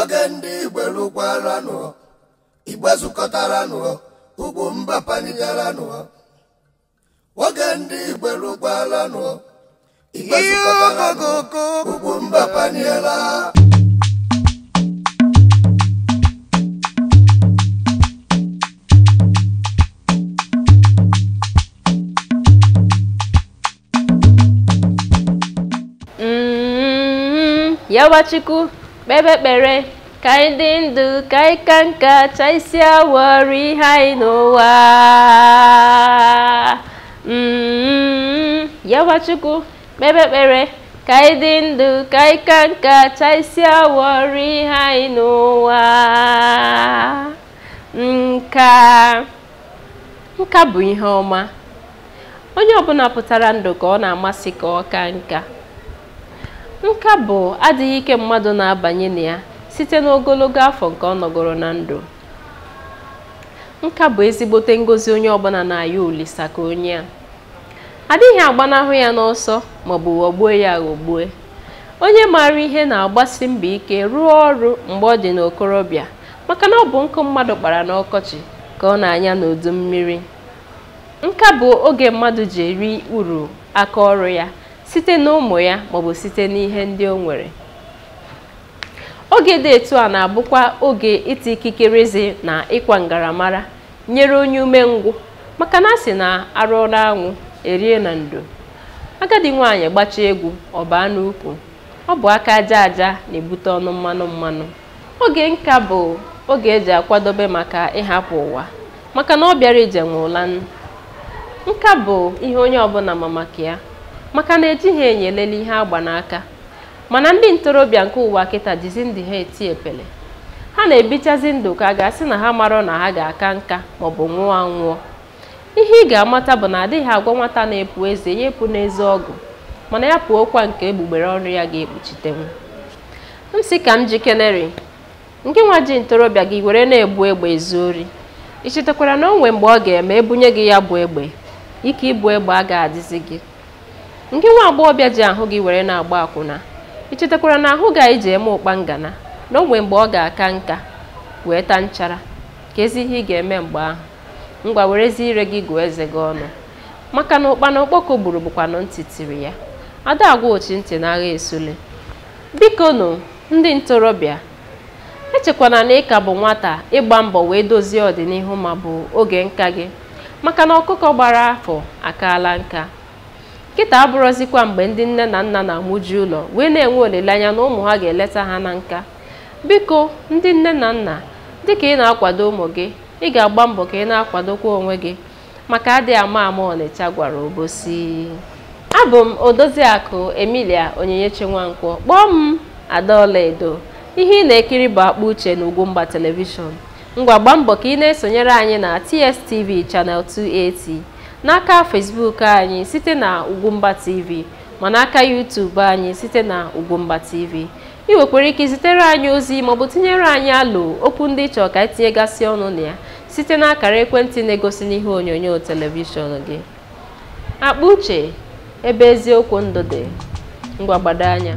Oge ndị Igbo lụkwaranụ, Igbo zukọtaranụ, Ugwumba panigaranụ. Oge ndị Igbo lụkwaranụ, Igbo zukọtaranụ, Ugwumba paniela. Yawachukwu kpebe ekpere ka anyị dị ndụ ka anyị ka nka chaisi awọrọ ihe anyị n'ụwa. Yawachukwu kpebe ekpere ka anyị dị ndụ ka anyị ka nka chaisi awọrọ ihe anyị n'ụwa. Nka nka bụ ihe ọma. Onye ọbụla pụtara ndụ ka ọ na-amasị ka ọ ka nka. Nka bụ adịghị ike mmadụ na-abanye na ya site n'ogologo afọ nke ọ nọgoro na ndụ. Nka bụ ezigbote ngozi onye ọbụla na-ayọ olisa ka onye a. Adịghị agbanahụ ya n'ọsọ maọbụ ghọgbuo ya aghọgbue. Onye maara ihe na-agbasi mbọ ike rụọ ọrụ mgbe ọ dị n'okorobịa maka na ọ bụ nkụ mmadụ kpara n'ọkọchị ka ọ na-anya n'udu mmiri. Nka bụ oge mmadụ ji eri uru aka ọrụ ya site n'ụmụ ya maọbụ site n'ihe ndị o nwere. Oge dị etu a na-abụkwa oge ịta ikikere eze na ịkwa ngaramara nyere onye umengwụ maka na a sị na arụọ n'anwụ erie na ndo. Agadi nwaanyị gbachaa egwu ọ baa n'ukwu. Ọ bụ aka aja aja na-ebute ọnụ mmanụ mmanụ. Oge nka bụ oge eji akwadobe maka ịhapụ ụwa maka na ọ bịara ije nwụla. Nka bụ ihe onye ọbụla ma maka ya maka na ejighị enyo elele ihe agba n'aka. Mana ndị ntorobịa nke ụwa kịta jizi ndụ ha eti epele. Ha na-ebichazi ndụ ka a ga-asị na ha marọ na ha ga-aka nka maọbụ nwụọ anwụọ. Ihe ị ga-amata bụ na adịghị agwa nwata na-epu eze ya epu n'eze ọgụ, mana ya pụọkwa nke egbugbere ọnụ ya ga-ekpuchitenwu. M sị ka m jikenere nke nwa ji ntorobịa gị were na-ebu egbe ezu ori. Ị chetakwara na o nwee mgbe ọ ga-eme ebunye gị ya bụ egbe, ike ibu egbe a ga-adịzi gị. Nke nwa agbọghọbịa ji ahụ gị were na-agba akwụna, ị chetakwara na ahụ ga eji eme ụkpa ngana na o nwee mgbe ọ ga-aka nka wee taa nchara. Ka ezi ihe ị ga-eme mgbe ahụ, ngwa werezi ire gị gụọ eze gị ọnụ maka na ụkpana okpoko gburu bụkwanụ ntị tiri ya. Ada agwa ochi ntị n'agha esule. Biko nụ ndị ntorobịa, echekwana na ị ka bụ nwata ịgba mbọ wee dozie ọdịnihu ma bụ oge nka gị maka na ọkụkọ gbara afọ akaala nka. Kịta abụrụzikwa mgbe ndị nne na nna na-amụju ụlọ wee na-enwe olileanya na ụmụ ha ga-eleta ha na nka. Biko ndị nne na nna, dịka ị na-akwado ụmụ gị, ị ga-agba mbọ ka ị na-akwadokwa onwe gị maka adịghị ama ama Ọnịcha gwara obosi. Abụ m Odoziakụ Emilia Onyinyechi Nwankwọ. Kpọọ m Ada Ọlaedo. Ihe ị na-ekiri bụ Akpa Uche na Ugwumba Telivishọn. Ngwa gbaa mbọ ka ị na-esonyere anyị na TSTV Channel 280, n'aka Facebook anyị site na Ugwumba TV, ma n'aka YouTube anyị site na Ugwumba TV. Ị nwekwara ike zitere anyị ozi maọbụ tinyere anyị alụ okwu ndị ịchọ ka itinyegasị ọnụ na ya site n'akara ekwentị na-egosi n'ihe onyonyo telivishọn gị. Akpa Uche, ebe eziokwu ndụ dị. Ngwa gbado anya.